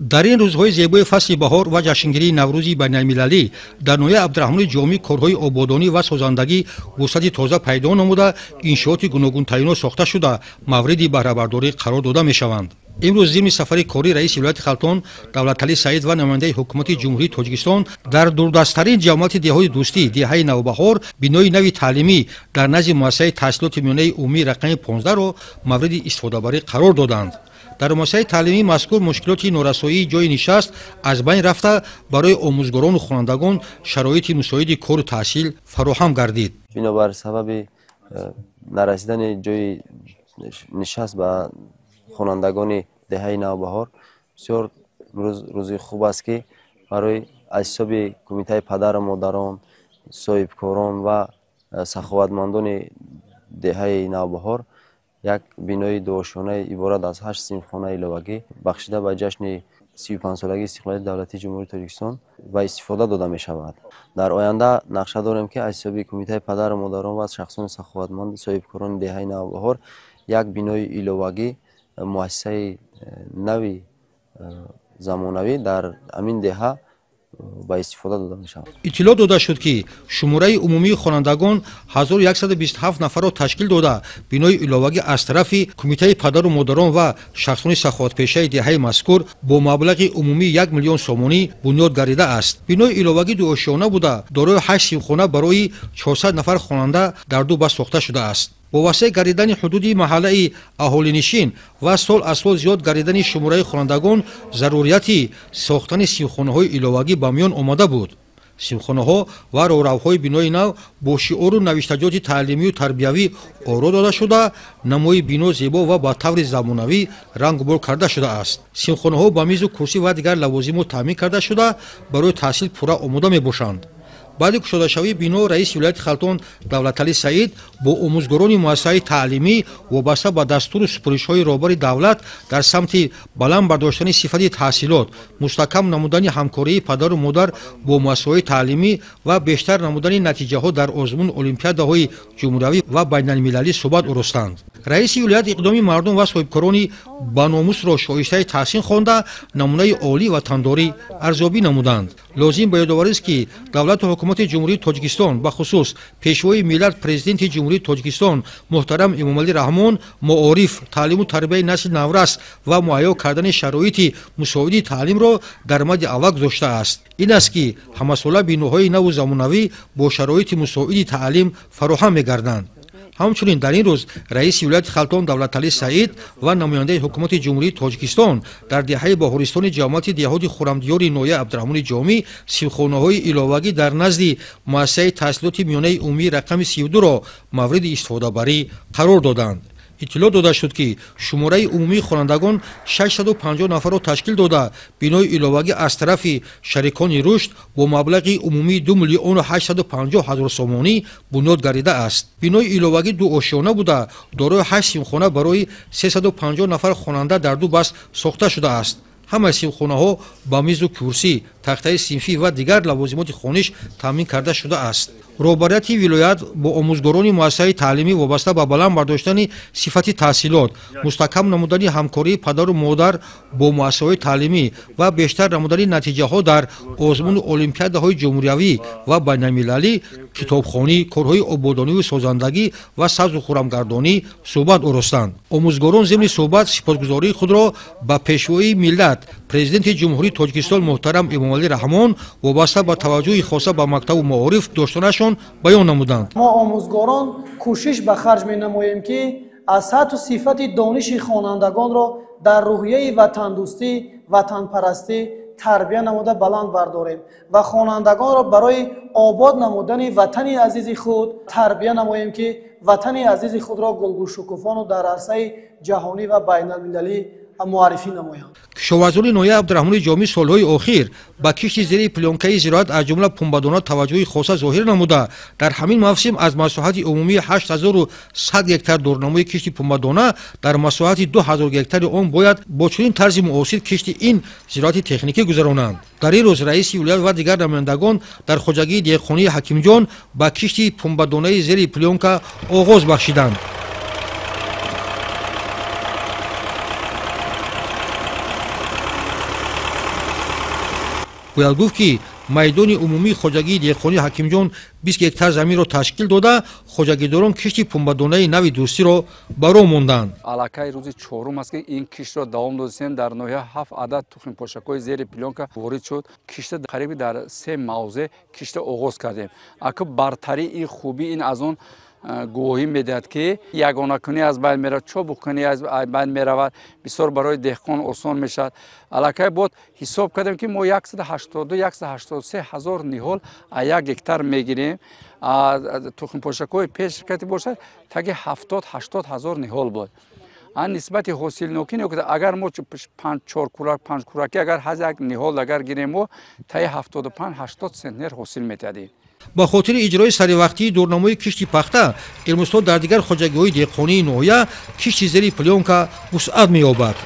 Дар ин рӯзҳои зебои фасли баҳор ва ҷашнгирии Наврӯзи байналмилалӣ дар ноҳияи Абдураҳмони Ҷомӣ корҳои ободонӣ ва созандагӣ вусъати тоза пайдо намуда, иншооти гуногунтаринҳо сохта шуда, мавриди баҳрабардорӣ қарор дода мешаванд. Имрӯз зимни сафари корӣ раиси вилояти Хатлон Давлаталӣ Саид ва намояндаи ҳукумати Ҷумҳурии Тоҷикистон дар дурдасттарин ҷамоати деҳоти Дӯстӣ, деҳаи Навбаҳор, бинои нави таълимӣ дар назди муассисаи таҳсилоти миёнаи умумии рақами 15-ро мавриди истифодабарӣ қарор доданд. Дар муассисаи таълимии мазкур мушкилоти норасоии ҷойи нишаст аз байн рафта, барои омӯзгорону хонандагон шароити мусоиди кору таҳсил фароҳам гардид. Бинобар сабаби нарасидани ҷойи нишаст ба хонандагони деҳаи Навбаҳор, бисёр рӯзи хуб аст, ки барои аз ҳисоби кумитаи падару модарон, соҳибкорон ва саховатмандони деҳаи Навбаҳор як бинои дуошёнаи иборат аз 8 синфхонаи иловагӣ бахшида ба ҷашни 35-солагии истиқлолияти давлатии Ҷумҳурии Тоҷикистон ба истифода дода мешавад. Дар оянда нақша дорем, ки аз ҳисоби кумитаи падару модарон ва шахсони саховатманди соҳибкорони деҳаи Навбаҳор як бинои иловагӣ, муассисаи нави замонавӣ дар ҳамин деҳа ба истифода дода мешавад. Иттилоъ дода шуд, ки шумораи умумии хонандагон 1127 нафарро ташкил дода, бинои иловагӣ аз тарафи кумитаи падару модарон ва шахсони саховатпешаи деҳаи мазкур бо маблағи умумии 1 миллион сомонӣ бунёд гардидааст. Бинои иловагӣ дуошёна буда, дорои 8 синфхона барои 400 нафар хонанда дар ду баст сохта шудааст. Бо васеъ гардидани ҳудуди маҳаллаи аҳолинишин ва сол аз сол зиёд гардидани шумораи хонандагон, зарурияти сохтани синфхонаҳои иловагӣ ба миён омада буд. Синфхонаҳо ва роҳравҳои бинои нав бо шиору навиштаҷоти таълимию тарбиявӣ оро дода шуда, намои бино зебо ва ба таври замонавӣ рангубор карда шудааст. Синфхонаҳо ба мизу курсӣ ва дигар лавозимо таъмин карда шуда, барои таҳсил пурра омода мебошанд. Баъди кушодашавии бино раиси вилояти Хатлон Давлаталӣ Саид бо омӯзгорони муассисаи таълимӣ вобаста ба дастуру супоришҳои роҳбари давлат дар самти баланд бардоштани сифати таҳсилот, мустаҳкам намудани ҳамкории падару модар бо муассисаҳои таълимӣ ва бештар намудани натиҷаҳо дар озмуни олимпиадаҳои ҷумҳуриявӣ ва байналмилалӣ суҳбат оростанд. Раиси вилоят иқдоми мардум ва соҳибкорони баномусро шоистаи таҳсин хонда, намунаи олӣ ватандорӣ арзёбӣ намуданд. Лозим ба ёдоварист, ки давлату ҳукумати Ҷумҳурии Тоҷикистон, бахусус Пешвои миллат, Президенти Ҷумҳурии Тоҷикистон муҳтарам Эмомалӣ Раҳмон маориф, таълиму тарбияи насли наврас ва муҳайё кардани шароити мусоиди таълимро дар мади аввал гузоштааст. Ин аст, ки ҳамасола биноҳои наву замонавӣ бо шароити мусоиди таълим фароҳам мегарданд. Ҳамчунин дар ин рӯз раиси вилояти Хатлон Давлаталӣ Саид ва намояндаи ҳукумати Ҷумҳурии Тоҷикистон дар деҳаи Баҳористони ҷамоати деҳоти Хурамдиёри ноҳияи Абдураҳмони Ҷомӣ синфхонаҳои иловагӣ дар назди муассисаи таҳсилоти миёнаи умумии рақами 32-ро мавриди истифодабарӣ қарор доданд. Иттилоъ дода шуд, ки шумораи умумии хонандагон 650 нафарро ташкил дода, бинои иловагӣ аз тарафи шарикони рушд бо маблағи умумии 2 миллиону 850 ҳазор сомонӣ бунёд гардидааст. Бинои иловагӣ дуошёна буда, дорои 8 синфхона барои 350 нафар хонанда дар ду баст сохта шудааст. Ҳамаи синфхонаҳо ба мизу курсӣ, тахтаи синфӣ ва дигар лавозимоти хониш таъмин карда шудааст. Роҳбарияти вилоят бо омӯзгорони муассисаи таълимӣ вобаста ба баланд бардоштани сифати таҳсилот, мустаҳкам намудани ҳамкории падару модар бо муассисаҳои таълимӣ ва бештар намудани натиҷаҳо дар озмуни олимпиадаҳои ҷумҳуриявӣ ва байналмилалӣ, китобхонӣ, корҳои ободониву созандагӣ ва сабзу хурамгардонӣ суҳбат оростанд. Омӯзгорон зимни суҳбат сипосгузории худро ба Пешвои миллат, Президенти Ҷумҳурии Тоҷикистон муҳтарам Эмомалӣ Раҳмон вобаста ба таваҷҷӯҳи хоса ба мактабу маориф доштанашон баён намуданд. Мо омӯзгорон кӯшиш ба харҷ менамоем, ки аз сатҳу сифати дониши хонандагонро дар рӯҳияи ватандӯстӣ, ватанпарастӣ тарбия намуда баланд бардорем ва хонандагонро барои обод намудани ватани азизи худ тарбия намоем, ки ватани азизи худро гулгулшукуфону дар арсаи ҷаҳонӣ ва байналмилалӣ муаррифӣ намоянд. Кишоварзони ноҳияи Абдураҳмони Ҷомӣ солҳои охир ба кишти зери плёнкаи зироат, аз ҷумла пунбадона, таваҷҷӯҳи хоса зоҳир намуда, дар ҳамин мавсим аз масоҳати умумии 8100 гектар дурнамои кишти пунбадона дар масоҳати 2000 гектари он бояд бо чунин тарзи муосир кишти ин зироати техникӣ гузаронанд. Дар ин рӯз раиси вилоят ва дигар намояндагон дар хоҷагии деҳқонии Ҳакимҷон ба кишти пунбадонаи зери плёнка оғоз бахшиданд. Бояд гуфт, ки майдони умумии хоҷагии деҳқонии Ҳакимҷон 20 гектар заминро ташкил дода, хоҷагидорон кишти пунбадонаи нави Дӯстиро ба роҳ монданд. Аллакай рӯзи чорум аст, ки ин киштро давом додистем. Дар ноҳия ҳафт адад тухмипошакҳои зери плёнка ворид шуд. Кишта қариби дар се мавзеъ кишта оғоз кардем. Аку бартарии ин, хубии ин аз он гувоҳӣ медиҳад, ки ягонакунӣ аз байн меравад, чобуккунӣ аз байн меравад, бисёр барои деҳқон осон мешавад. Аллакай бод ҳисоб кардем, ки мо 182, 183 ҳазор ниҳол аз 1 гектар мегирем. Тухмипошакҳои пешкати бошад, таги 70, 80 ҳазор ниҳол буд. Нисбати ҳосилнокӣ, агар мо чор курак, панҷ куракӣ, агар ҳар як ниҳол агар гирем, мо таи 75, 80 центнер ҳосил метиҳадем. Ба хотири иҷрои саривақтии дурнамои кишти пахта имрӯзҳо дар дигар хоҷагиҳои деҳқонии ноҳия кишти зери плёнка вусъат меёбад.